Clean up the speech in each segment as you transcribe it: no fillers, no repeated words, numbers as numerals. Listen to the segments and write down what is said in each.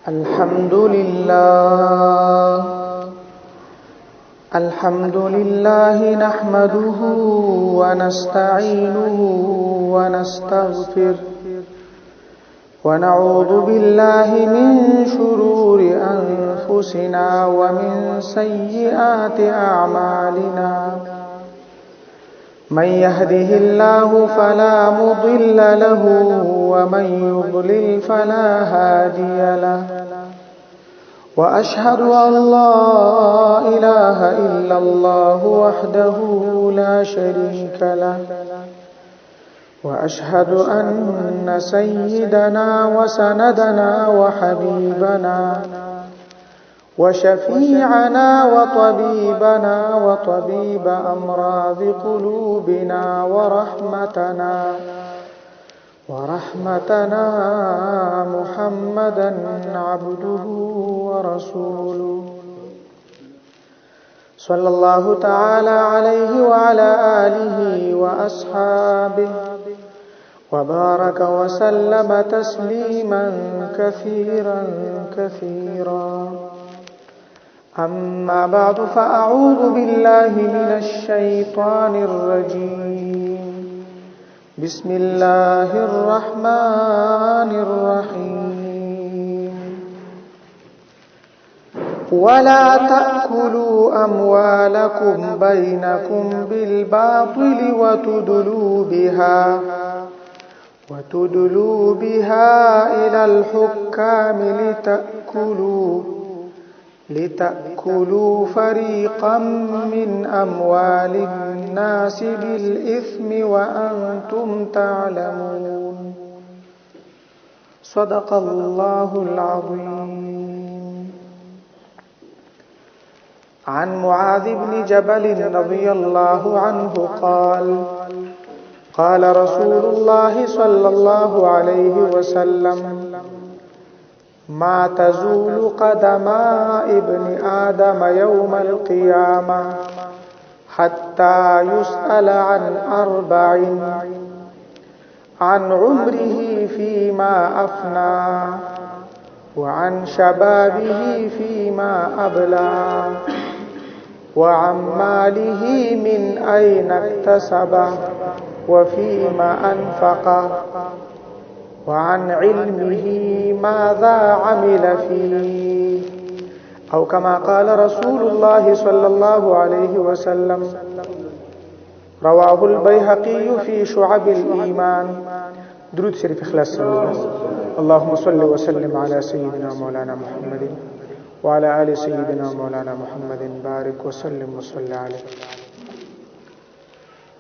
الحمد لله الحمد لله نحمده ونستعينه ونستغفره ونعوذ بالله من شرور أنفسنا ومن سيئات أعمالنا من يهده الله فلا مضل له ومن يضلل فلا هادي له وأشهد أن لا إله إلا الله وحده لا شريك له وأشهد أن سيدنا وسندنا وحبيبنا وشفيعنا وطبيبنا وطبيب أمراض قلوبنا ورحمتنا ورحمتنا محمدا عبده ورسوله صلى الله تعالى عليه وعلى آله وأصحابه وبارك وسلم تسليما كثيرا كثيرا أما بعد فأعوذ بالله من الشيطان الرجيم بسم الله الرحمن الرحيم ولا تأكلوا أموالكم بينكم بالباطل وتدلوا بها وتدلوا بها إلى الحكام لتأكلوا لتأكلوا فريقا من أموال الناس بالإثم وأنتم تعلمون صدق الله العظيم عن معاذ بن جبل رضي الله عنه قال قال رسول الله صلى الله عليه وسلم ما تزول قدما ابن آدم يوم القيامة حتى يسأل عن أربع عن عمره فيما أفنى وعن شبابه فيما أبلى وعن ماله من أين اكتسبه وفيما أنفقه وعن علمه ماذا عمل فيه أو كما قال رسول الله صلى الله عليه وسلم رواه البيهقي في شعب الإيمان درود شریف اخلاص اللهم صل وسلم على سيدنا مولانا محمد وعلى آل سيدنا مولانا محمد بارك وسلم وصلى عليه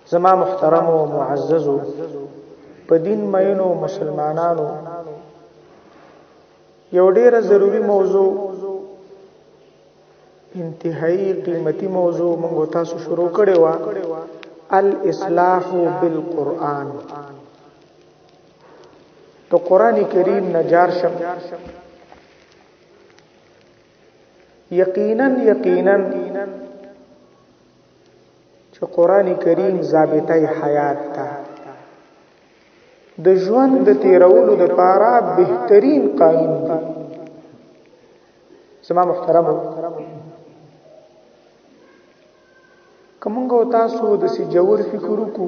زما محترم او معززو په دین مینو مسلمانانو یو ډیره ضروری موضوع انتهایی قیمتي موضوع موږ تاسو شروع کړې و الاصلاح بالقران تو قران کریم نجار شم یقینا یقینا چې قران کریم ضابطه حیات ده د ژوند د تیرولو د پاره بهترین قانون دی زما محترم کومګ تاسو د سی جوور فکر وکړو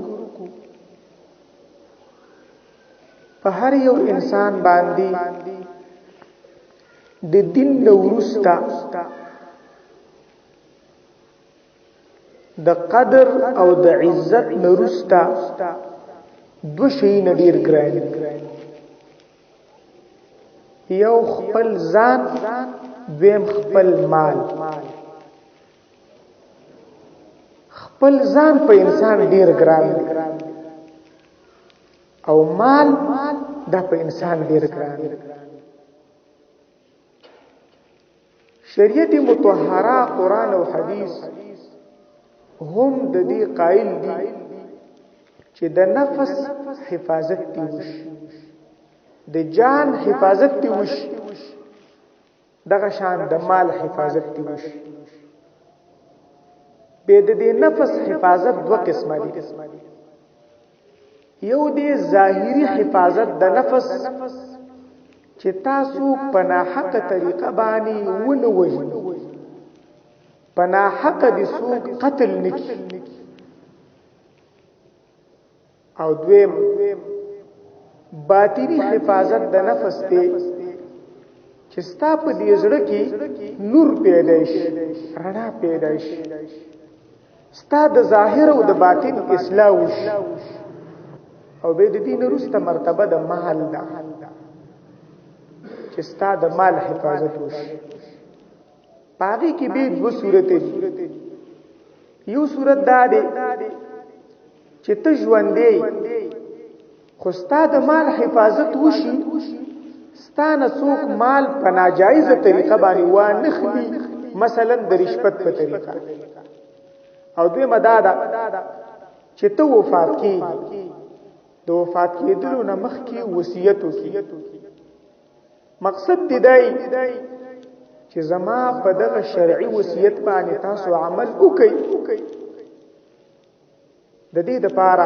په هر یو انسان باندې د دین له وروسته د قدر او د عزت نه وروسته دو شیونه ډیر ګران دي یو خپل ځان دویم خپل مال خپل ځان په انسان ډیر ګران دی او مال دا په انسان ډیر ګران دی شریعت مطهره قران او حدیث هم د دې قائل دي چې د نفس حفاظت دی وشي د جان حفاظت دی وشي دغه شان د مال حفاظت دی وشي به د دې نفس حفاظت دوه قسمه دي یو دی ظاهری حفاظت د نفس چې چې تاسو په ناحقه طریقه باندې ونه وژني، په ناحقه دې څوک قتل نکي. او دویم باطینی حفاظت د نفس دی چې ستا په دې زړه کې نور پیدا شي، رڼا پیدا شي، ستا د ظاهر او د باطن اصلاح وشي. او به د دین وروسته مرتبه د مال ده چې ستا د مال حفاظت وشي. پاغي کې به دوه صورت دي. یو صورت دا دی چې ته ژوندې خو ستا د مال حفاظت وشي، ستا نه څوک مال په ناجایزه طریقه باندې وانخلي، مثلا د رشوت په طریقه. او دویمه دا ده چې ته وفات کیږي، د وفات کېدلو نه مخکې وصیت وکړي. مقصد دی دی چې زما په دغه شرعي وصیت باندې تاسو عمل وکړئ، د دې لپاره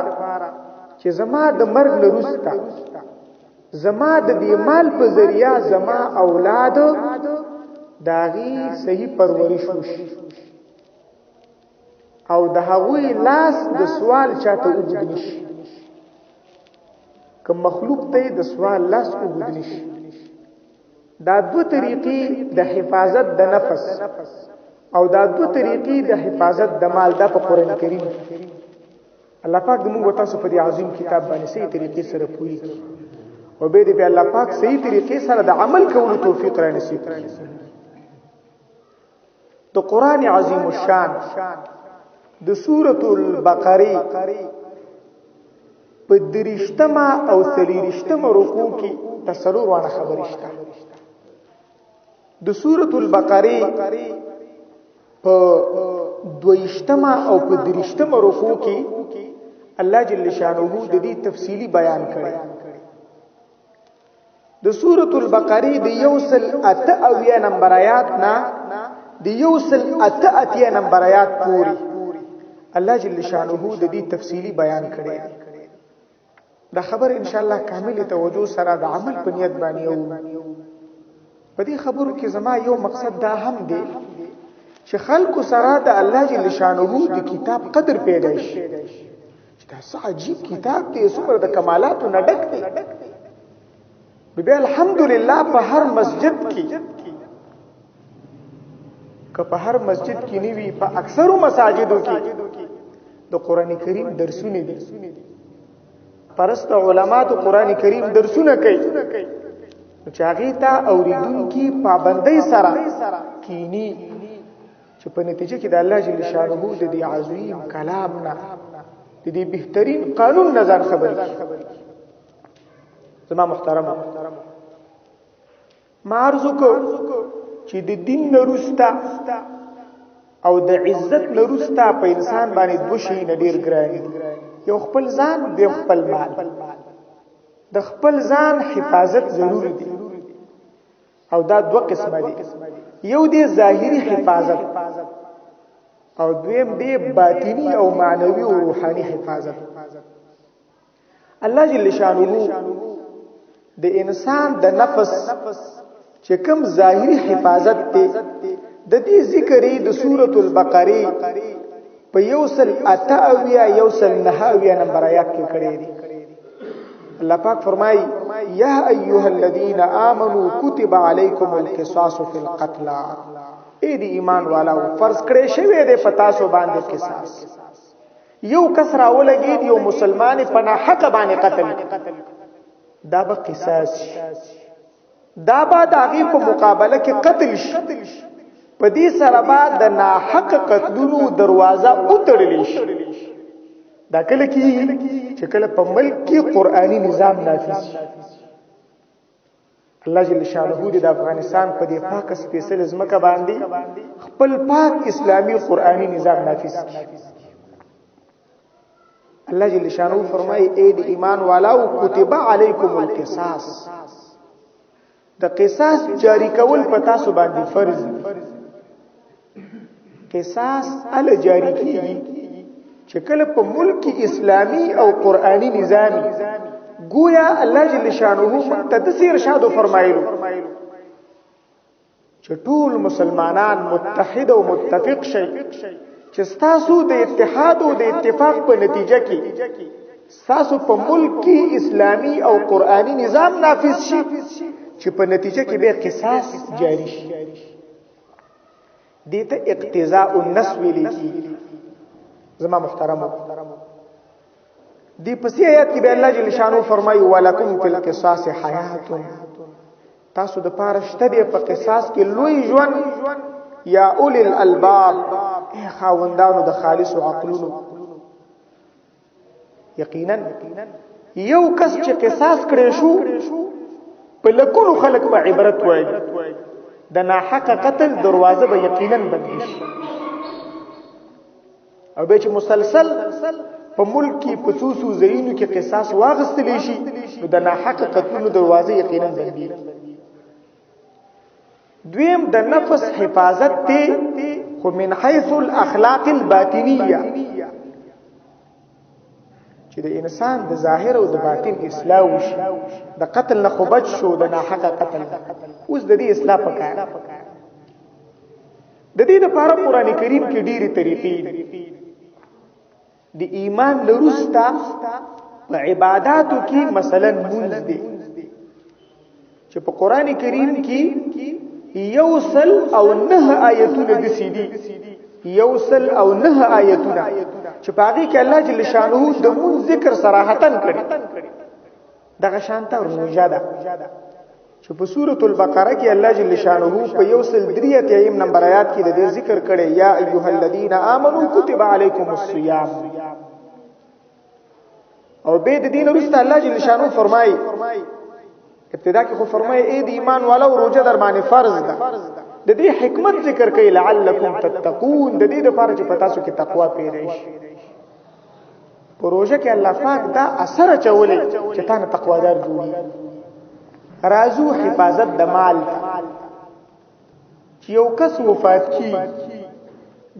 چې زما د مرګ نه وروسته زما د دې مال په ذریعہ زما اولاد د هغې صحیح پرورش وشي او د هغوی لاس د سوال چاته اوږد نشي. که مخلوق ته د سوال لاس اوږد نشي. دا دوه طریقې د حفاظت د نفس او دا دوه طریقې د حفاظت د مال، دا په قرآن کریم کې الله پاک د موږ تاسو په دې عظیم کتاب باندې صحیح طریقې سره پوي او به دې به الله پاک صحیح طریقې سره د عمل کولو توفیق را نصیب کړي. د قرآن عظیم الشان د سورۃ البقره په درشتمه او څلورشتمه رکوع کې تسلور وانه خبرې شته. د سورۃ البقره په دویشتمه او په درشتمه رکوع کې الله جل شانه د دې تفصیلی بیان کړی. د سورۃ البقره د یوسل اته اویا نمبر آیات نه د یوسل اته اتیا نمبر آیات پوری الله جل شانه د دې تفصیلی بیان کړی. دا خبر ان شاء الله کامل توجه سره د عمل په نیت باندې یو په دې خبرو کې زما یو مقصد دا هم دی چې خلکو سره د الله جل شانه د کتاب قدر پیدا شي، چې دا څه عجیب کتاب دی، څومره د کمالاتو نه ډک دی. بیا الحمدلله په هر مسجد کې، که په هر مسجد کې نیوي، په اکثرو مساجدو کې د قران کریم درسونه دي. پرست علما د قران کریم درسونه کوي، چې هغه ته اوریدونکي پابندۍ سره کینی، چې په نتیجه کې د الله جل شانه د دې عظیم کلام نه، د دې بهترین قانون نه ځان خبر کړي. زما محترم، ما عرض وکړ چې د دین نه وروسته او د عزت نه وروسته په انسان باندې دوه شي نه ډیر ګران دي، یو خپل ځان، دویم خپل مال. د خپل ځان حفاظت ضروري دی او دا دوه قسمه دي، یو دی ظاهري حفاظت او دویم دی باطینی او معنوي او روحاني حفاظت. الله جل شانه د انسان د نفس چې کوم ظاهري حفاظت دی، د دې ذکر د سورۃ البقره په یوسل اته اویا یوسل نه اویا نمبر آیات کې کړی دی. الله پاک فرمایي: یا ایها الذین آمنو کتب علیکم القصاص فی القتل. اے دی ایمان والاو، فرض کړی شوی دی په تاسو باندې قصاص. یو کس راولګید، یو مسلمان په ناحق باندې قتل، دا به قصاص شي، دا به د هغې په مقابله کې قتل شي. په دې سره به د ناحق قتلونو دروازه وتړلی شي. دا کله کېږي چې کله په ملک کې قرآني نظام نافذ شي. الله جل شانه دې د افغانستان په دې پاکه سپېڅلې ځمکه باندې خپل پاک اسلامي قرآني نظام نافذ کړي. الله جل شانه فرمایي: اے د ایمان والاو، کتب علیکم القصاص. د قصاص جاری کول په تاسو باندې فرض دي. قصاص ال جاری کیږي چې کله په ملک اسلامی او قرآنی نظامی. گویا الله جل شانه مونږ ته د ارشاد فرمایلو چې ټول مسلمانان متحد او متفق شي، چې ستاسو د اتحاد او د اتفاق په نتیجه کې ستاسو په ملک کې اسلامی او قرآنی نظام نافذ شي، چې په نتیجه کې به قصاص جاری شي. دې ته اقتضاء النص ویل کیږي. زما محترمو، دی پسې آیات کې به الله جل شانو فرمایي ولکم فی القصاص حیات، تاسو د پاره شته دی په قصاص کې لوی ژوند، یا اولی الالباب، ای خاوندانو د خالص عقلونو. یقینا یو کس چې قصاص کړي شو، په لکونو خلک به عبرت وایي، د ناحق قتل دروازه به یقینا بندي شي. او به چې مسلسل په ملک کې په څو څو ځایونو کې قصاص واغستل شي، نو د ناحق قتلونو دروازه یقینا بندي. دویم د نفس حفاظت ته، خو من حيث الاخلاق الباطنیه، چې د انسان د ظاهر او د باطن اصلاح وشي. د قتل نه خو بچ شو، د ناحق قتل، اوس د دې اصلاح پکار. د دې لپاره قران کریم کې ډېری طریقې دي. د ایمان لروستا په عبادتو کې مثلا مونږ دي، چې په قران کریم کې 109 آیتونه د سیدی، 109 آیتونه چې په هغه کې الله جل شانه د مون ذکر صراحتن کړي. دغه شانته روزه ده، چې په سورۃ البقره کې الله جل شانه په 183 نمبر آیات کې د دې ذکر کړي، یا ایها الذین آمنو کتب علیکم الصیام. او به د دین وروسته الله جل شانه فرمایي، ابتدا کې خو فرمایي اے د ایمان والا روزه در باندې فرض ده، د دې حکمت ذکر کوي، لعلکم تتقون، د دې لپاره چې پتا سو کې تقوا پیدا شي. پروژه کې الله پاک دا اثر چولې چې تا نه تقوادار جوړي. رازو حفاظت د مال ته، چې یو کس وفات کی،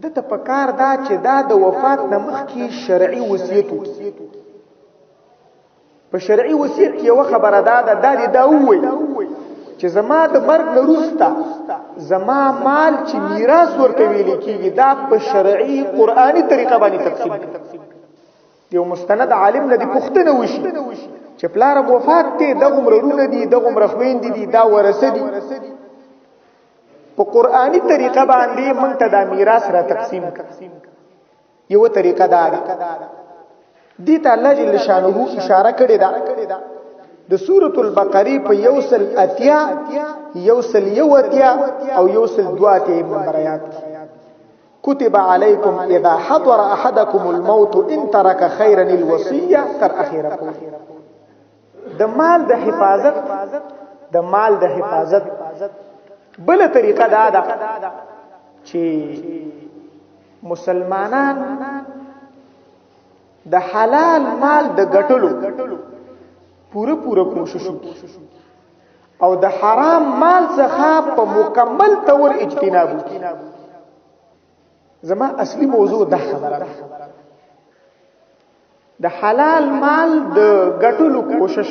د ته پکار دا چې دا د وفات نه مخکې شرعي وصیت وکړي. په شرعي وصیت کې یو خبره ده، دا دې دا ووایي چې زما د مرګ نه وروسته زما مال چې میراث ورته ویل کېږي، دا په شرعي قرآني طریقه باندې تقسیم کړي. یو مستند عالم نه دی پوښتنه وشي چې پلار وفات ته دغه مرونه دي، دغه مرخویند دي، دا ورثه دي، په قرآني طریقه باندې مونږ ته دا میراث را تقسیم کړ. یو طریقه دا ده، دې ته الله جل شانه اشاره کړې ده د سورۃ البقره په 180، 181 او 182 نمبر آیات کې، كتب عليكم اذا حضر احدكم الموت ان ترك خيرا الوصيه تر اخره پورې. د مال د حفاظت، د مال د حفاظت بل طریقه دا ده چې مسلمانان د حلال مال د ګټلو پوره پوره کوشش وکړي او د حرام مال څخه په مکمل تور اجتناب وکړي. زما اصلي موضوع دا خبره ده، د حلال مال د ګټلو کوشش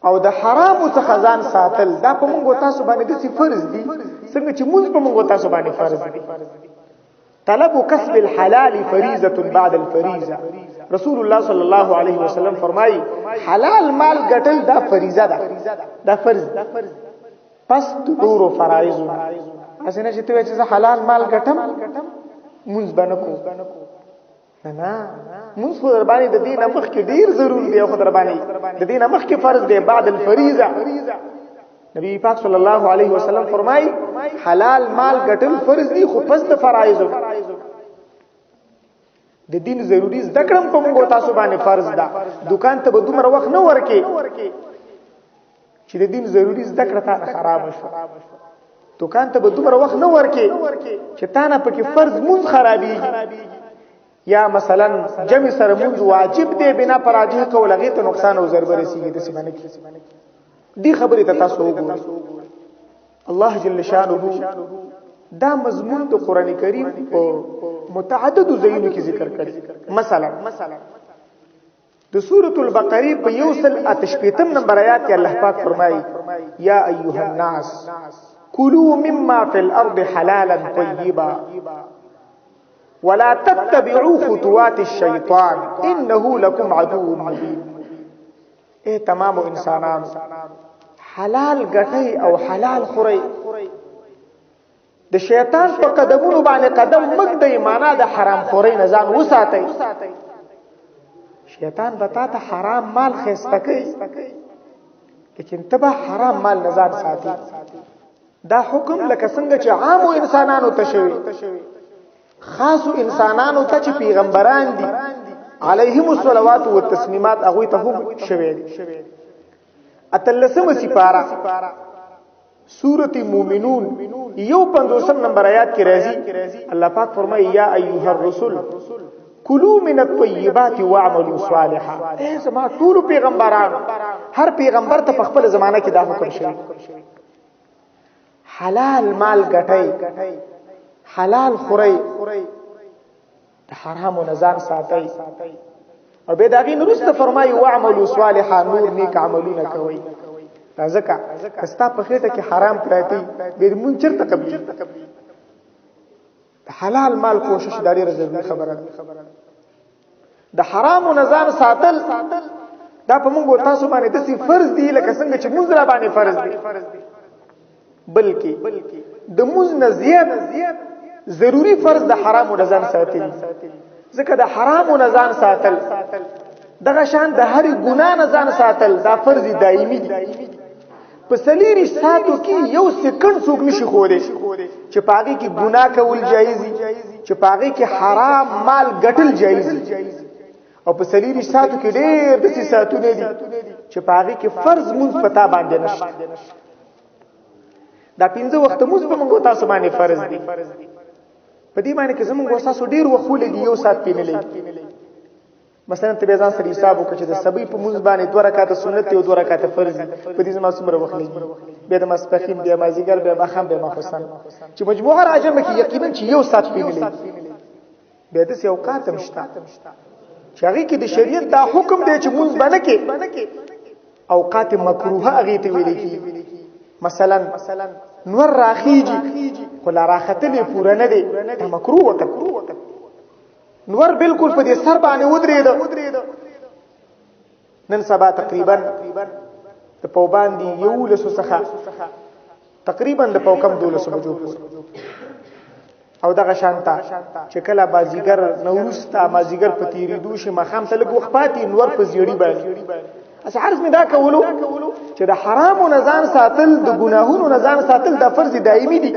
او د حرامو څخه ځان ساتل، دا په موږ تاسو باندې د فرض دي، څنګه چې موږ په موږ تاسو باندې فرض دي. طلب کسب الحلال فریضه بعد الفریضه، رسول الله صلی الله علیه وسلم فرمایي حلال مال ګټل دا فریضه ده، دا فرض ده پس نور فرایض. اسنه چې ته چې حلال مال ګټم مونږ باندې کو، نه نه، مونږ خو در باندې د دین مخ کې ډیر ضرور دی، خو در باندې د دین مخ کې فرض دی بعد الفریضه. نبی پاک صلی الله علیه وسلم فرمای حلال مال ګټل فرض دی خو پس د فرایض. د دین ضروری زده کړم په موږ تاسو باندې فرض ده. دکان ته به دومره وخت نه ورکې چې د دین ضروری زده کړه تا خراب شو، دکان ته به دومره وخت نه ورکې چې تا نه پکې فرض مونږ خرابېږي، یا مثلا جمع سره مونږ واجب دی بنا پر راجح قول هغې ته نقصان او ضربه رسېږي. داسې باندې دې خبرې ته تاسو وګورئ. الله جل شانه دا مضمون د قران کریم په متعددو ځایونو کې ذکر کړی. مثلا د سورۃ البقره په یوسل اتشپیتم نمبر آیات کې الله پاک فرمایي: یا ایها الناس کلوا مما فی الارض حلالا طیبا ولا تتبعوا خطوات الشیطان انه لکم عدو مبین. اے تمام انسانانو، حلال ګټي او حلال خوري، د شیطان په قدمونو باندې قدم مګ دی، معنا د حرام خوري نه ځان وساتئ. شیطان به تا ته حرام مال خسته کوي، لیکن ته به حرام مال نه ځان ساتي. دا حکم لکه څنګه چې عامو انسانانو ته شوی، خاصو انسانانو ته چې پیغمبران دي علیهم الصلوات والتسلیمات، هغه ته هم شوی دی. اتلسمه سپاره سورت مومنون یو پنځوسم نمبر آیات کې راځي، الله پاک فرمایي: یا ایها الرسل کلوا من الطیبات واعملوا صالحا. اے زما ټول پیغمبران، هر پیغمبر ته په خپل زمانہ کې دا حکم شوی: حلال مال ګټئ، حلال خورئ، د حرامو نه ځان ساتئ. او به دا غي نورسته فرمایي: واعملوا صالحا، نور نیک عملونه کوئ. ځکه کستا په خېټه کې حرام پراتی، به مونږ چرته قبلي؟ د حلال مال کوشش دا ډیره ضروري خبره ده. د حرامو نه ځان ساتل دا په موږ تاسو باندې د فرض دی لکه څنګه چې موږ را باندې فرض دی، بلکې د موږ نه زیات ضروری فرض د حرامو نه ځان ساتل. ځکه د حرامو نه ځان ساتل، دغه شان د هر ګنا نه ځان ساتل، دا فرض دایمي دی. په سلیری ساتو کې یو سکند څوک نشي خولی چې پاغي کې ګناه کول جایز دي، چې پاغي کې حرام مال ګټل جایز دي. او په سلیری ساتو کې ډېر داسې ساتونه دي چې پاغي کې فرض مونږ پتا باندې نشته. دا پنځه وخت مونږ په موږ تاسو باندې فرض دي، په دې باندې کې زمونږ تاسو ډېر وخت ولګي، یو ساعت پینې لګي. مثلا ته به ځان سره حساب وکړه چې د سبي په مونږ باندې دوه رکعاته سنت او دوه رکعاته فرض دي، په دې زما څومره وخت لګي؟ بیا د ماسپخین، بیا مازیګر، بیا ماښام، بیا ماخوستن، چې مجموعه راجمع کې یقینا چې یو ساعت پینې لګي. بیا د اوقات هم شته چې هغه کې د شریعت دا حکم دی چې مونږ باندې کې اوقات مکروه هغه ته ویل کی. مثلا نور راخیږي خو لا راختلې پوره نه دی، دا مکروه وخت. نور بالکل په دې سر باندې ودرېد. نن سبا تقریبا د پوبان دی یو لسو څخه تقریبا د پوکم 12 بجو پورې، او دغه شانتا چې کله بازیګر نورستا مازیګر په تیریدو شي، مخام ته لږ وخت پاتې، نور په زیړی باندې. اس عرض می دا کولو چې د حرامو نه ځان ساتل، د ګناهونو نه ځان ساتل، د فرض دایمي دي.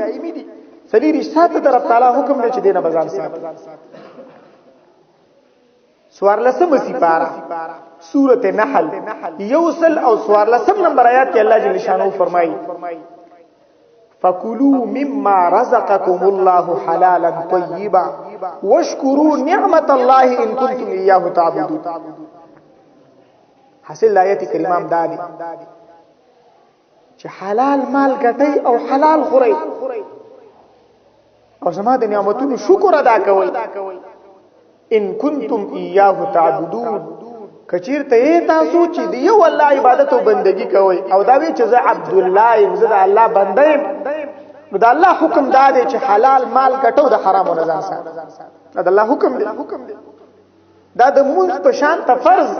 سلیری ساته طرف تعالی حکم دی چې دینه بزان ساتل. سوارلسم سپاره سورته نحل یوسل او سوارلسم نمبر آیات کې الله جل شانو فرمایي: فکلوا مما رزقكم الله حلالا طيبا واشكروا نعمت الله ان كنتم اياه تعبدون. حاصل آیت کریمه هم دا دی چې حلال مال ګټئ او حلال خورئ او زما د نعمتونو شکر ادا کوئ، ان کنتم ایاه تعبدون. کچیرته یې تاسو چې د یو الله عبادت او بندگی کوئ او دا وی چې زه عبد الله یم، زه د الله بنده یم، نو د الله حکم دا دی چې حلال مال ګټو، د حرامو نه ځان ساتئ. دا د الله حکم دی. دا د مونږ په شان ته فرض،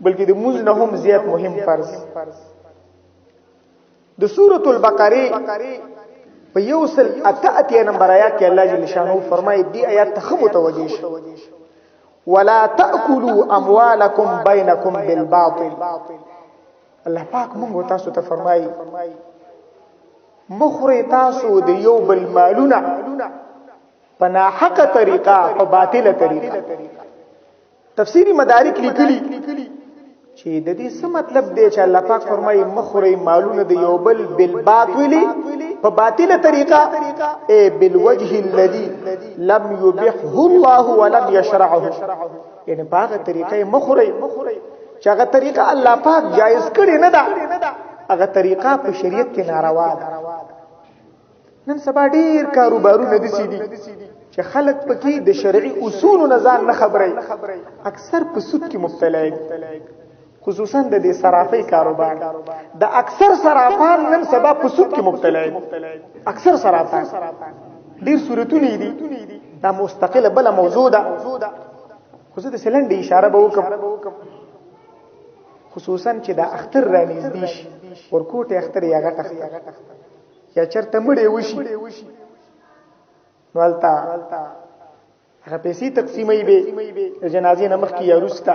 بلکې د مونږ نه هم زیات مهم فرض. د سورۃ البقره په یوسل اته اتیا نمبر آیات کې الله جل شانه فرمایي، دی آیات ته خو متوجه شئ: ولا تاكلوا اموالكم بينكم بالباطل. الله پاک مونږ تاسو ته فرمایي: مخری تاسو د یو بل مالونه په ناحقه طریقه، په باطله طریقه. تفسیری مدارک لیکلي چې د دې څه مطلب دی چې الله پاک فرمایي مخوري مالونه د یو بل بالباطل، په باطله طریقه، ای بالوجه الذي لم يبحه الله ولم يشرعه، یعنی په هغه طریقې مخوري چې هغه طریقه الله پاک جایز کړی نه ده، هغه طریقه په شریعت کې ناروا ده. نن سبا ډیر کاروبارونه دي دي چې چې خلک پکې د شرعي اصولو نه ځان نه خبري، اکثر په سود کې مبتلا دي، خصوصا د دې صرافۍ کاروبار. د اکثر صرافان نن سبا په سود کې مبتلا دي، اکثر صرافان. ډیر صورتونه دي، دا مستقله بل موضوع ده، خو زه د سلنډې اشاره به وکم. خصوصا چې دا اختر را نږدې شي، ورکوټه اختر یا غټ اختر یا چرته مړی وشي، نو هلته هغه پیسې تقسیموي به د جنازې نه مخکې یا وروسته،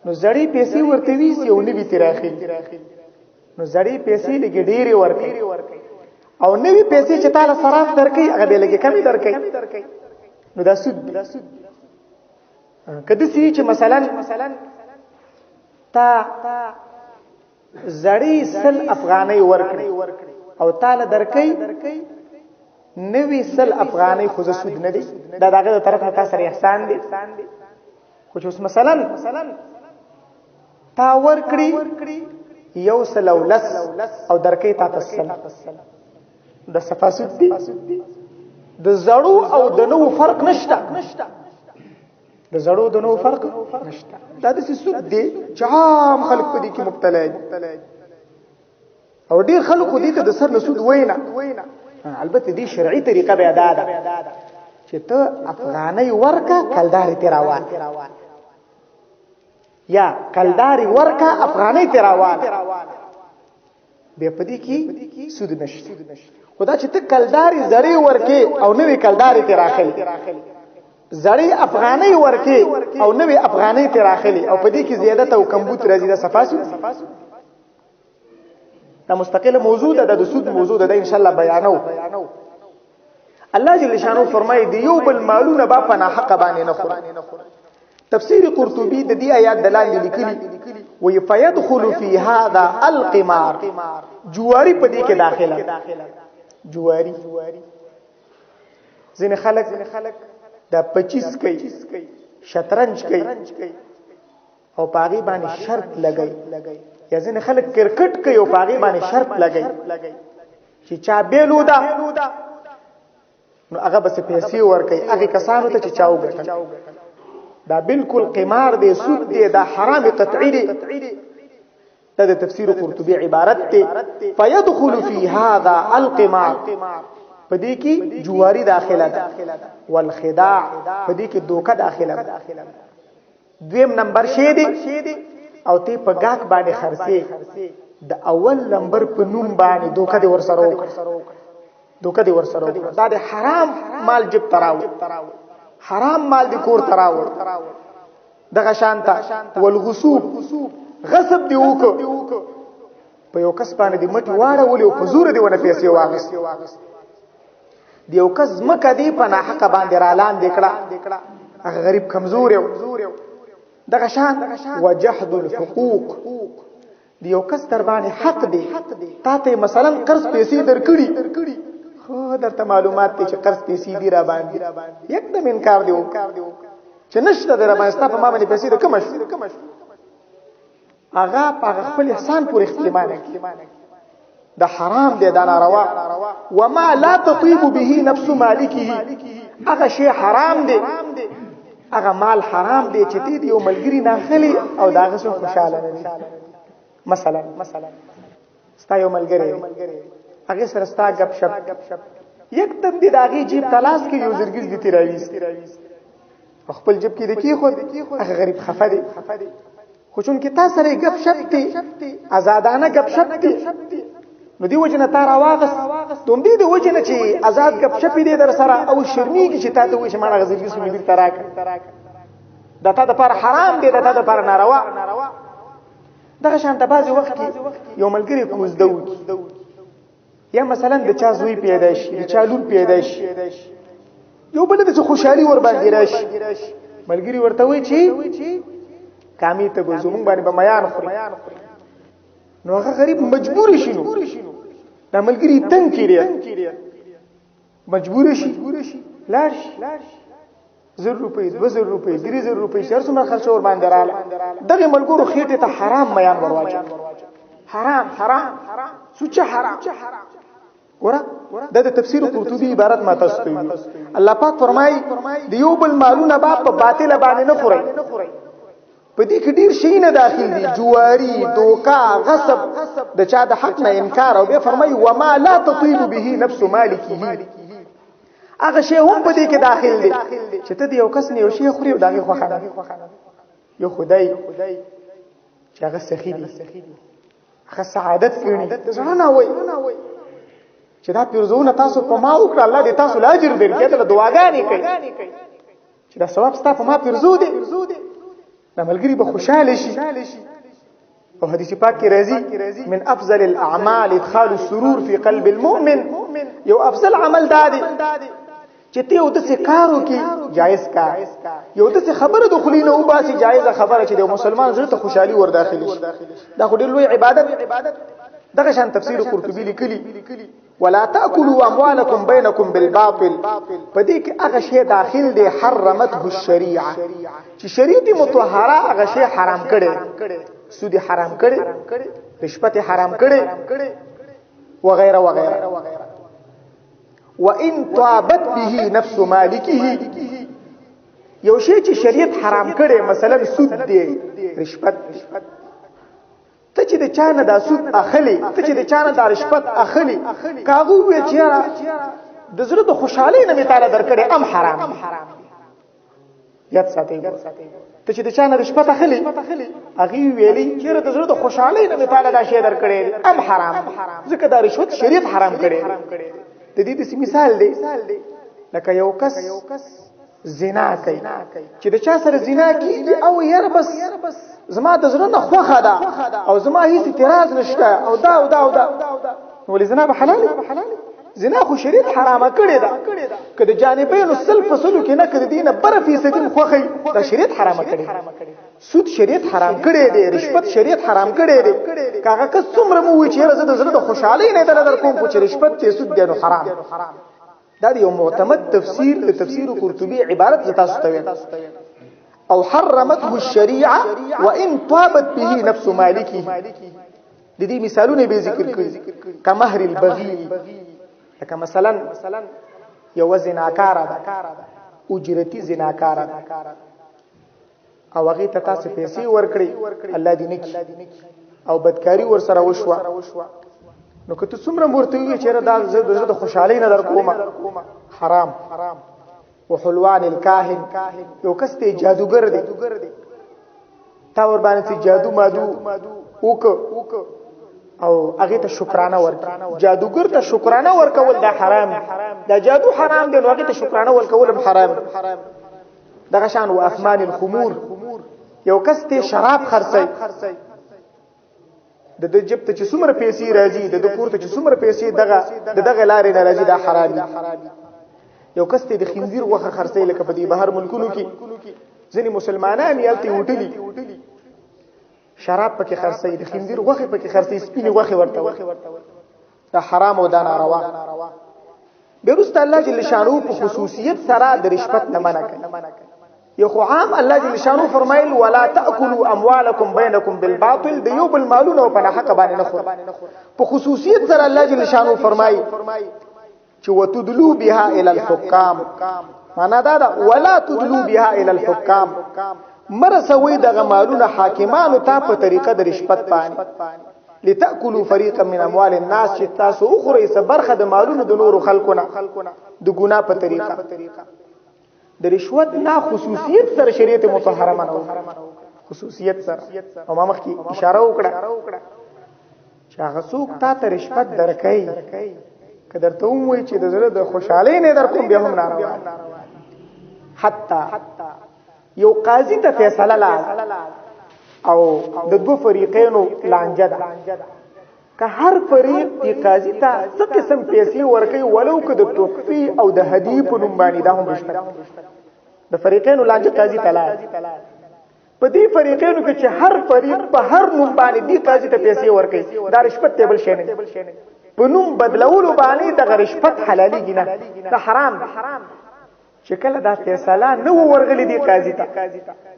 نو زړې پیسې ورته ویسي او نوي ترې راخلي. نو زړې پیسې لږې ډېرې ورکوي او نوي پیسې چې تاله صراف درکوي هغه بیا لږې کمې درکوي، نو دا سود دی. که داسې وي چې مثلا تا زړې 100 افغانۍ ورکړي او تاله درکوي نوي 100 افغانۍ، خو زه سود نه دی، دا د هغه د طرف نه تا سره احسان دی. خو چې اوس مثلا تا ورکړي 110 او درکوي تا ته 100، د صفا سود دی. د زړو او د نوو فرق نشته، د زړو د نوو فرق نشته. دا داسې سود دی چې عام خلک په دې کې مبتلا دي، او ډېر خلک خو دې ته د سر نه سود وینا. البته دې شرعي طریقه بیا دا ده چې ته افغانۍ ورکه کلدارې ترې راواله، یا کلدارې ورکه افغانۍ ترې راواله، بیا په دې کې سود نشته. خو دا چې ته کلدارې زړې ورکې او نوې کلدارې ترې راخلې، زړې افغانۍ ورکې او نوې افغانۍ ترې راخلې، او په دې کې زیادت او کمبوت راځي، دا صفا سود. دا مستقله موضوع ده، د سود موضوع ده، ان شاء الله بیانو. الله جل شانو فرمایي دی یو بل مالونه با په ناحق باندې نه خوري. تفسیر قرطبي د دې آیات دلایل لیکلي وی فیدخل فی هذا القمار، جواری په دې کې داخله. جواری ځینې خلک دا 25 کوي، شطرنج کوي او پاغي باندې شرط لګي، یا ځینې خلک کرکټ کوي او پاغي باندې شرط لګي چې چا بیلو دا نو هغه بس پیسې ورکوي هغه کسانو ته چې چا وګټل. دا بالکل قمار دی، سود دی، دا حرام قطعي دی. دا د تفسیر قرطبي عبارت دی، فیدخل فی هذا القمار، په دې کې جواری داخله ده، والخداع، په دې کې دوکه داخله ده. دویم نمبر شی دی او ته په گاک باندې خرڅې، د اول نمبر په نوم باندې دوکه دی ورسره وکړه، دوکه دی ورسره وکړه، دا د حرام مال جب تراو، حرام مال دی کور تراو. دغه شانته والغصوب، غصب دی وکړه په یو کس باندې، دی مټي واړولې او په زور دی ونه پیسې واغست، دی یو کس مکه دی په ناحقه باندې را لاندې کړه، هغه غریب کمزور یو. دغه شان وجحد الحقوق، دی یو کس در باندې حق دی، تا ته مثلا قرض پیسې درکړي، خو درته معلومات دي چې قرض پیسې دی را باندې، یکدم انکار دی وکړ چې نشته در باندې، ستا په ما باندې پیسې د کوم شو، هغه په خپل احسان پورې اختیمانه کړي، دا حرام دی، دا ناروا. وما لا تطيب به نفس مالکه، هغه شی حرام دی، هغه مال حرام دی چې تی دی یو ملګری ناخلی او دا هغه خوشاله نه دی. مثلا ستا یو ملګری، هغه سره ستا غپ شپ، یکدم دی د هغې جیب تلاش کې یو زرګیز دی تېراویست خپل جیب کې د کېښود، هغه غریب خفه دی، خو چونکې تا سره یې ګپ شپ دی، ازادانه ګپ شپ دی، نو دی وجه نه تا راواغست، د همدې د وجې نه چې ازاد ګپ شپ دی در سره او شرمېږي چې تا ته وایي چې ما دغه زرګیز خو مې بېرته راکړه، دا تا دپاره حرام دی، دا تا دپاره ناروا. دغه شان ته بعضې وخت کې یو ملګری کوزده وکړي، یا مثلا د چا زوی پیدا شي، د چا لور پیدا شي، یو بل د څه خوشحالي ور باندې راشي، ملګری ورته وایي چې کامی ته به زمونږ باندې به میان خوري، نو هغه غریب مجبور شي، نو دا ملګری تنګ کړي، مجبور شي لاړ شي، 1000 روپۍ، 2000 روپۍ، 3000 روپۍ، چې هر څومره خرچه ور باندې رااله، دغه ملګرو خېټې ته حرام میان ورواچو، حرام حرام سوچه حرام. ګوره دا د تفسیر قرطبي عبارت ما تاسو ته ویل. الله پاک فرمایي د یو بل مالونه با په باطل باندې نه خوري. په دې کې ډیر شي نه داخل دي، جواری، دوکا، غصب، د چا د حق نه انکار، او به فرمایي وما لا تطيب به نفس مالکه. هغه شی هم په دې کې داخل دي چې ته د یو کس نه یو شی خوري او دغه خوخه نه. یو خدای چې هغه سخی دي، هغه سعادت کړي، د زړه نه وای چې دا پیرزونه تاسو په ما وکړه، الله دې تاسو له اجر درکړي، ته دعاګانې کوي چې دا ثواب ستا په ما پیرزو دي، دا ملګری به خوشاله شي. او حدیث پاک کې راځي من افضل الاعمال ادخال السرور في قلب المؤمن. یو افضل عمل دا دی چې ته یو داسې کار وکړي، جایز کار، یو داسې خبره د خولې نه وباسي، جایزه خبره، چې د مسلمان زړه ته خوشحالي ور داخلي شي. دا خو ډېر لوی عبادت. دغه شان تفسیر قرطبي لیکلي ولا تاكلوا اموالكم بينكم بالباطل. په دې کې هغه شی داخل دی حرمته الشريعه، چې شریعت مطهره هغه شی حرام کړي، سود حرام کړي، رشوت حرام کړي، وغیرہ وغیرہ. وان طابت به نفس مالکه، یو شی چې شریعت حرام کړي، مثلا سود دی، رشوت دی، ته چې د چا نه دا سود اخلي، ته چې د چا نه دا رشوت اخلي، کاغو وی چې یاره د زړه د خوشحالۍ نه مې تاله درکړې، ام حرام. یاد ساتئ، ته چې د چا نه رشوت اخلي، هغې ویلي چېرې د زړه د خوشحالۍ نه مې تاله دا شی درکړی، ام حرام، ځکه دا رشوت شریعت حرام کړی. د دې داسې مثال دی لکه یو کس زنا کوي، چې د چا سره زنا کیږي او یاره بس زما د زړه نه خوښه ده او زما هیڅ اعتراض نشته او دا او دا او دا، ولې زنا به حلال؟ زنا خو شریعت حرامه کړې ده. که د جانبینو سل په سلو کې نه، که د دینه بره فیصدي هم خوښي، دا شریعت حرامه کړې. سود شریعت حرام کړی دی، رشوت شریعت حرام کړی دی. که هغه کس څومره مو وي چې یاره زه د زړه د خوشحالۍ نه دله در کوم، خو چې رشوت دی، سود دی، نو حرام. دا د یو معتمد تفسیر د تفسیر قرطبي عبارت زه تاسو ته وایم. او حرمته الشريعه وان طابت به نفس مالکه. د دې مثالونه به ذکر کړي، کمهر البغي، لکه مثلا یو زناکاره ده، اجرتی زناکاره ده، او هغه ته تاسو پیسې ورکړي، الله دې نکي، او بدکاری ور سره وشوه، نو که ته څومره ورته وی چې دا زه د زړه د خوشحالۍ نه در کومه، حرام. وحلوان الکاهن، یو کس ته جادوګر دی، تا ور باندې چې جادو مادو وک او هغه ته شکرانه ورک، جادوګر ته شکرانه ورکول دا حرام، دا جادو حرام دی، نو هغه ته شکرانه ورکول هم حرام. دغه شان و اثمان الخمور، یو کس ته شراب خرڅي، د د جب ته چې څومره پیسې راځي، د د کور ته چې څومره پیسې دغه د دغه لارې نه راځي، دا حرام دي. یو کس ته د خنزیر غوښه خرڅي، لکه په دې بهر ملکونو کې ځینې مسلمانان یې هلته هوټلي شراب پکې خرڅي، د خنزیر غوښه پکې خرڅي، سپینې غوښې ورته وایي، دا حرام او دا ناروا. بیا وروسته الله جل شانو په خصوصیت سره د رشوت نه منع کوي. یو خو عام الله جل شانو فرمایل ولا تاکلوا اموالکم بینکم بالباطل، د یو بل مالونه په ناحق باندې نه خور. په خصوصیت سره الله جل شانو فرمایي چې وتدلو بها الى الحکام، معنا دا ده ولا تدلو بها الى الحکام، مرسوي دغه مالونه حاکمانو ته په طریقه د رشوت باندې، لتاکلوا فريقا من اموال الناس، چې تاسو اخري څه برخه د مالونو د نورو خلکو نه د ګنا په طریقه د رشوت نه. خصوصیت سره شریعت مطهره منو، خصوصیت سره. او ما مخکې اشاره وکړه چې هغه څوک تا ته رشوت درکوي، که درته ووایي چې د زړه د خوشحالۍ نه در کوم، بیا هم ناروا. حتی یو قاضي ته فیصله لاړه او د دوه فریقینو لانجه ده، که هر فریق دی قاضي ته څه قسم پیسې ورکوي، ولو که د تحفې او د هدیې په نوم باندې، دا هم رشوت. د فریقینو لانجه قاضي ته لاړه، په دې فریقینو کې چې هر فریق په هر نوم باندې دی قاضي ته پیسې ورکوي، دا رشوت دی، بل شی نه. په نوم بدلولو باندې دغه رشوت حلالېږي نه، دا حرام دی. چې کله دا فیصله نه ورغلې دی قاضي ته،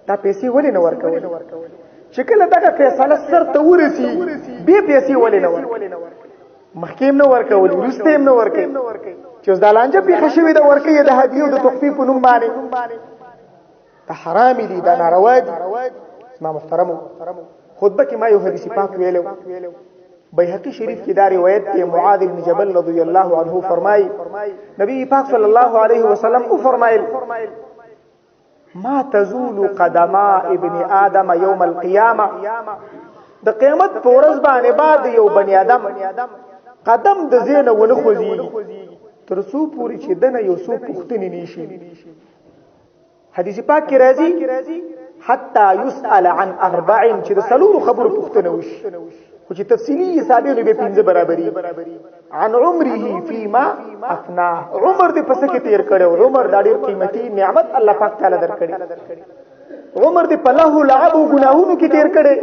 دا پیسې ولې نه ورکولې؟ چې کله دغه فیصله سر ته ورسی، به پیسې ولې نه ورکولې؟ مخکې هم نه ورکول، وروسته هم نه ورکوي. چې اوس دا لانجه پېښه شوې ده، ورکوي د هدیې او د تحفې په نوم باندې. دا حرام دي، دا ناروا دي. زما محترمو، خطبه کې ما یو حدیث پاک ویلو، بیهقی شریف کې دا روایت دی، معاذ بن جبل رضی الله عنه فرمایي، نبی پاک صلی الله علیه وسلم او فرمایل، ما تزول قدما ابن آدم یوم القیامه، د قیامت په ورځ باندې بعد یو بنی آدم قدم د زینه ونه خوځيږي تر څو پورې چې دنه یو څو پوښتنې نشي. حدیث پاک کې راځي، حتا يسأل عن اربع، چې د څلورو خبرو پوښتنه وشي، خو چې تفصیلی حسابې نو به پنځه برابرې. عن عمره فيما افنا، عمر دې پس کې تیر کړو. عمر دا ډیر قیمتي نعمت الله پاک تعالی درکړي. عمر دې په لهو لعب او ګناهونو کې تیر کړي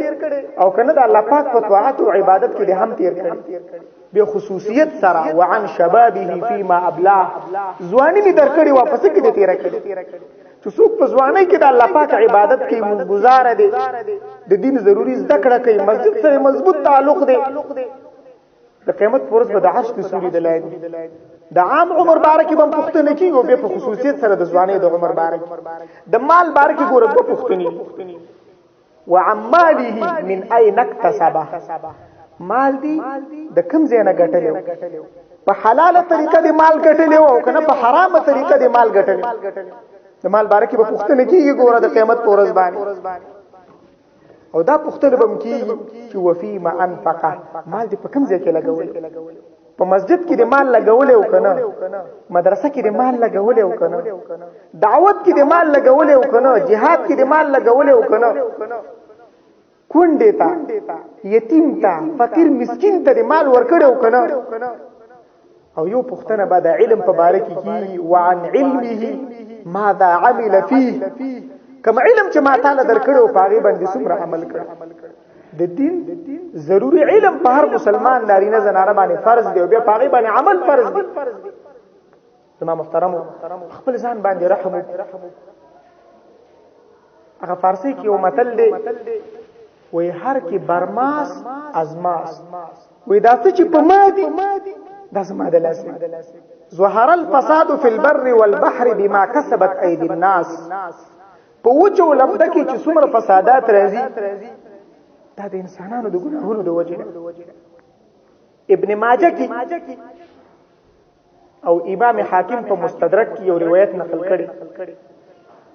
او کنه د الله پاک په طاعت او عبادت کې دې هم تیر کړي، به خصوصیت سره. وعن شبابه فيما ابلاه، ځواني می درکړي واپس کې دې تیر کړي. چې څوک په ځواني کې د الله پاک عبادت کوي، منګزار دی، د دین ضروری زده کړه کوي، مسجد سره مضبوط تعلق دی، د قیامت پر ورځ به د عرش د سوري د لاندې د عام عمر باره کې به پوښتنه کیږي، او به په خصوصیت سره د ځواني د عمر باره کې. د مال باره کې ګوره دوه پوښتنې، وعماله من اين اكتسبه، مال دی د کم ځای نه ګټلی، په حلاله طریقه دی مال ګټلی او کنه په حرامه طریقه دی مال ګټلی، د مال باره کې به پوښتنه کیږي ګوره د قیامت پر ورځ باندې. او دا پوښتنه به کیږي چې وفي ما انفقه، مال دې په کوم ځای کې لګولی، په مسجد کې دې مال لګولی او کنه، مدرسه کې دې مال لګولی او کنه، دعوت کې دې مال لګولی او کنه، جهاد کې دې مال لګولی او کنه، کونډې ته، یتیم ته، فقیر مسکین ته دې مال ورکړی او کنه. او یو پوښتنه به د علم په باره کې کیږي، وعن علمه ماذا عمل فيه، کوم علم چې ما تعالی درکړو په هغه باندې څومره عمل کړ. د دین ضروری علم په هر مسلمان نارینه زنانه باندې فرض دی، او بیا په هغه باندې عمل فرض دی. زما محترم، خپل ځان باندې رحم. هغه فارسی کې یو متل دی، وی هر کې برماس ازماس، وی دا څه چې په ما دي دا زما د لاس. ظهر الفساد فی البر والبحر بما کسبت ایدی الناس، په وچو لمده کې چې څومره فسادات راځي دا د انسانانو د ګناهونو د وجې نه. ابن ماجه کې او امام حاکم په مستدرک کې یو روایت نقل کړي،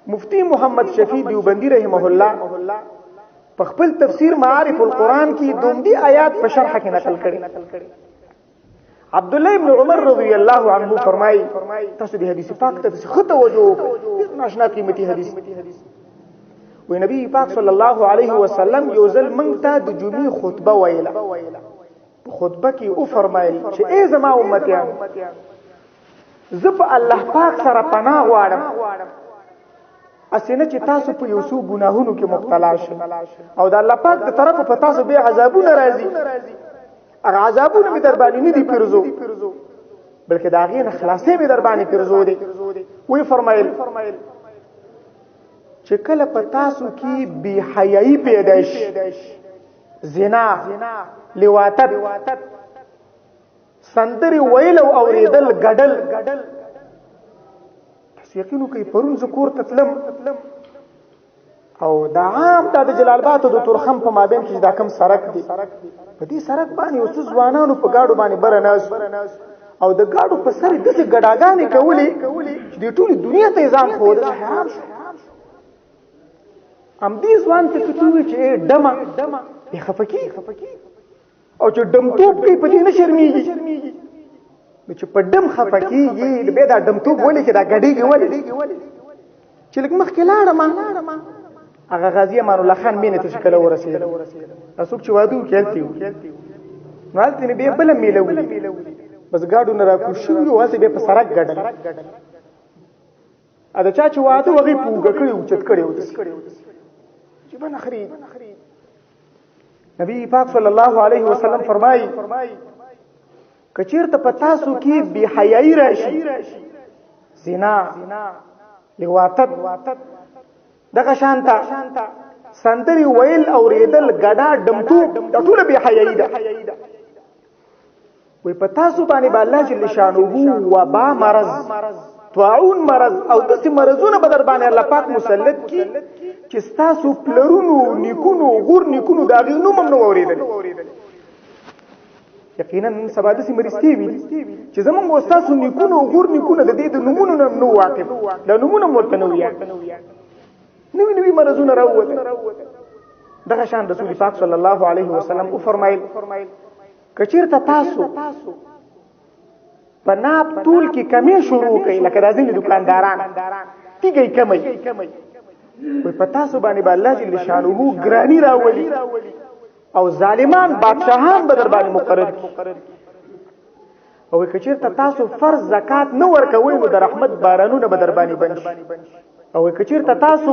مفتی محمد شفیع دیوبندی رحمه الله په خپل تفسیر معارف القرآن کې دومدی آیات په شرح کې نقل کړي. عبد الله ابن عمر رضی الله عنه فرمایي، تاسو د حدیث پاک ته ښه توجه وکړئ، ناشنا قیمتي حدیث. وی نبی پاک صلی الله علیه وسلم یو ځل مونږ ته د جمعې خطبه ویله، په خطبه کې او فرمایل چې ای زما امتیان، زه په الله پاک سره پناه غواړم اسنه چې تاسو په یو څو ګناهونو کې مبتلا شئ او د الله پاک د طرفه په تاسو به عذابونه راځي، هغه عذابونه می در باندې نه دي پیرزو، بلکې دا غي نه خلاصې می در باندې پیرزو دي. وی فرمایل چې کله په تاسو کې بی حیايي پیدا شي، زنا، لواطت، سندري ویل او اوریدل، ګډل. تاسو یقین وکړئ، پرون زه کور ته تلم او دا عام دا د جلال آباد او د تورخم په مابین کې دا کم سرک دی، په دې سرک باندې اوس ځوانانو په گاډو باندې بره ناس او د گاډو په سر داسې ګډاګانې کولې چې د ټولې دنیا ته ځان ښودل. حیران شو، همدې ځوان ته کتو چې ډمه بې خفه کېږي، او چې ډمتوب کوي په دې نه شرمېږي. نو چې په ډم خفه کېږي بیا دا ډمتوب ولې چې دا ګډېږي ولې؟ چې لږ مخکې لاړم، هغه غازي امان الله خان مینې ته چې کله ورسېدم، څوک چې واده وکړي هلته وو، نو هلته مې بیا بله میله ولیده، بس ګاډو نه راکوز شوي وو، هلته بیا په سړک ګډل، ا د چا چې واده وغي پوګه کړی او چت کړی و دسی چې بنه خرید. نبی پاک صلی الله علیه وسلم فرمایي، کچیرته په تاسو کې بی حیايي راشي، زنا، لواطت، دغه شانتا سندري ویل او ریدل، ګډا، ډمتوب، دا ټول بی حیايي ده. وی په تاسو باندې به الله جل شانه وبا مرض، طاعون مرض او داسې مرضونه به در باندې الله پاک مسلط کی چې ستاسو پلرونو، نیکونو، غور نیکونو د هغې نوم هم نه اورېدلی. یقینا نن سبا داسې مرستې وي چې زمونږ او ستاسو نیکونو او غور نیکونه د دې د نومونو نه نه واقف، دا نومونه هم ورته نه ویل. نوي نوي مرضونه راووتل. دغه شان رسول پاک صلی الله علیه وسلم وفرمایل، کچیرته تاسو په ناپ تول کې کمی شروع کړئ، لکه دا ځینې دکانداران تیږی کمی، وایي په تاسو باندې به الله جل شانه ګرانی راولي او ظالمان بادشاهان به در باندې مقرر کړي. او که چیرته تاسو فرض زکات نه ورکوئ نو د رحمت بارانونه به در باندې بند شي. او که چیرته تاسو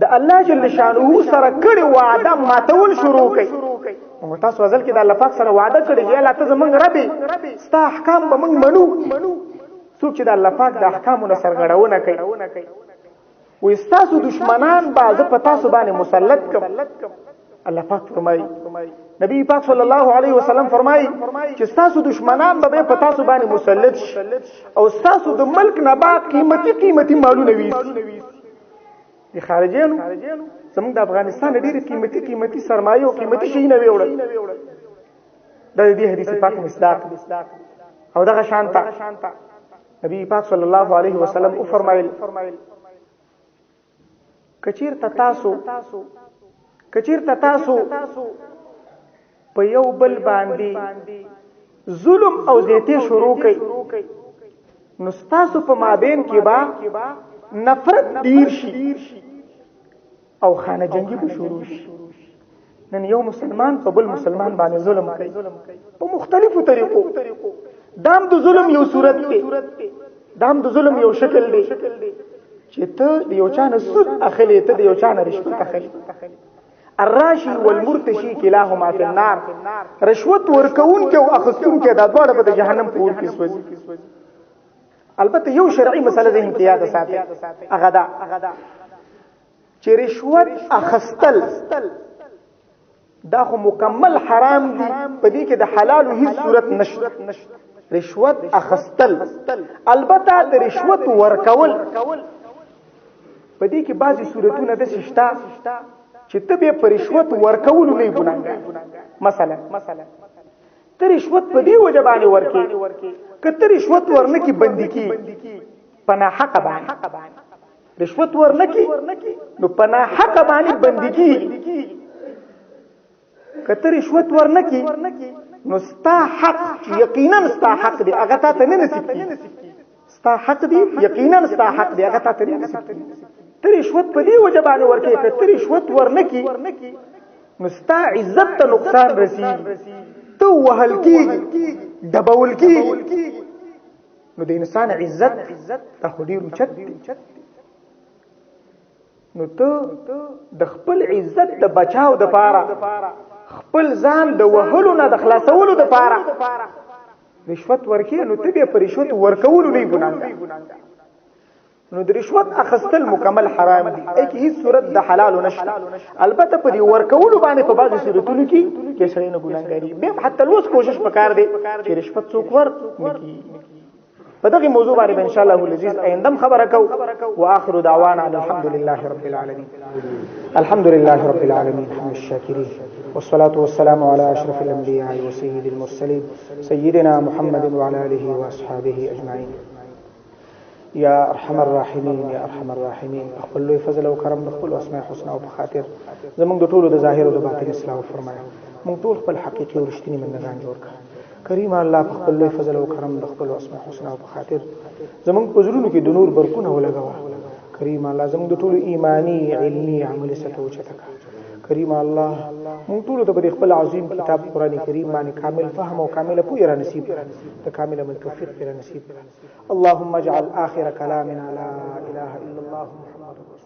د الله جل شانه سره کړي وعده ماتول شروع کړئ، نو تاسو ازل کې د الله پاک سره وعده کړې چې الله ته زمونږ رب، ستا احکام به مونږ منو. څوک چې د الله پاک د احکامو نه سرغړونه کوي، وایي ستاسو دشمنان به زه په تاسو باندې مسلط کړم. الله پاک فرمایي، نبی پاک صلی الله علیه وسلم فرمایي چې ستاسو دشمنان به په تاسو باندې مسلط شي او ستاسو د ملک نه به قیمتي قیمتي مالونه ویسي. د خارجیانو زموږ د افغانستان ډېرې قیمتي قیمتي سرمایه او قیمتي شیونه ویوړل. دا د دې حدیث پاک مصداق. او دغه شانته نبی پاک صلی الله علیه وسلم وفرمایل، کچیرته تاسو په یو بل باندې ظلم او زیاتی شروع کړئ، نو ستاسو په مابین کې به نفرت ډیر شي او خانه جنگي به شروع شي. نن یو مسلمان په بل مسلمان باندې ظلم کوي په مختلفو طریقو. دام د ظلم یو صورت دی، دام د ظلم یو شکل دی چې ته د یو چا نه سود اخلې، ته د یو چا نه رشوت اخلې. الراشي والمرتشي کلاهما فی النار. رشوت ورکوونکی او اخیستونکی دا دواړه به د جهنم په اور کې سوځي. البته یو شرعي مسله ذهن کې یاد ساتئ، هغه دا چې رشوت اخیستل دا خو مکمل حرام دی، په دې کې د حلالو هیڅ صورت نشته. رشوت اخیستل، البته د رشوت ورکول په دې کې بعضې صورتونه داسې شته چې ته بیا په رشوت ورکولو نه یې ګناهګار. مثلا ته رشوت په دې وجه باندې ورکې که ته رشوت ورنکې بندي کېږي په ناحقه باندې، رشوت ورنکې نو په ناحقه باندې بندي کېږي. که ته رشوت ورنکې نو ستا حق چې یقینا ستا حق دی هغه تا ته نه نصیب کېږي. ستا حق دی یقینا ستا حق دی هغه تا ته نه نصیب کېږي. ته رشوت په دې وجه باندې ورکې که ته رشوت ورنکې نو ستا عزت ته نقصان رسیږي، ته وهل کېږي، ډبول کېږي. نو د انسان عزت دا خو ډېر اوچت دی. نو ته د خپل عزت د بچاو دپاره، خپل ځان د وهلو نه د خلاصولو دپاره رشوت ورکې، نو ته بیا په رشوت ورکولو نه ګناهګار. نو د رشوت اخیستل مکمل حرام دی، ای کې هیڅ صورت د حلالو نشته. البته په دې ورکولو باندې په بعضې صورتونو کې کې سړی نه ګناهګاري. بیا هم حتی لوس کوشش پکار دی چې رشوت څوک ور نه کړي. په دغه موضوع باندې ان شاء الله العزیز آیندم خبره کو. واخر دعوانا الحمد لله رب العالمین. الحمد لله رب العالمین حمد الشاکرین والصلاة والسلام على أشرف الأنبياء وسيد المرسلين سيدنا محمد وعلى آله وأصحابه أجمعين. یا ارحم الراحمین، یا ارحم الراحمین، خپل لوی فضل او کرم د خپل اسماء الحسنا او په خاطر زموږ د ټولو د ظاهر او د باطن اصلاح وفرمایه. موږ ټول خپل حقیقي او رښتیني بندگان جوړ کړه. کریم الله په خپل لوی فضل او کرم د خپل اسماء الحسنا او په خاطر زموږ په زړونو کې د نور برکونه ولګوه. کریم الله زموږ د ټولو ایمانی، علمي، عملي سطح اوچته کړه. کریم الله موږ ټولو ته په خپل عظیم کتاب قرآن کریم باندې کامل فهم او کامل پوهه را نصیب کړه، د کامل عمل توفیق را نصیب کړه. اللهم اجعل آخر كلامنا لا إله إلا الله محمد رسول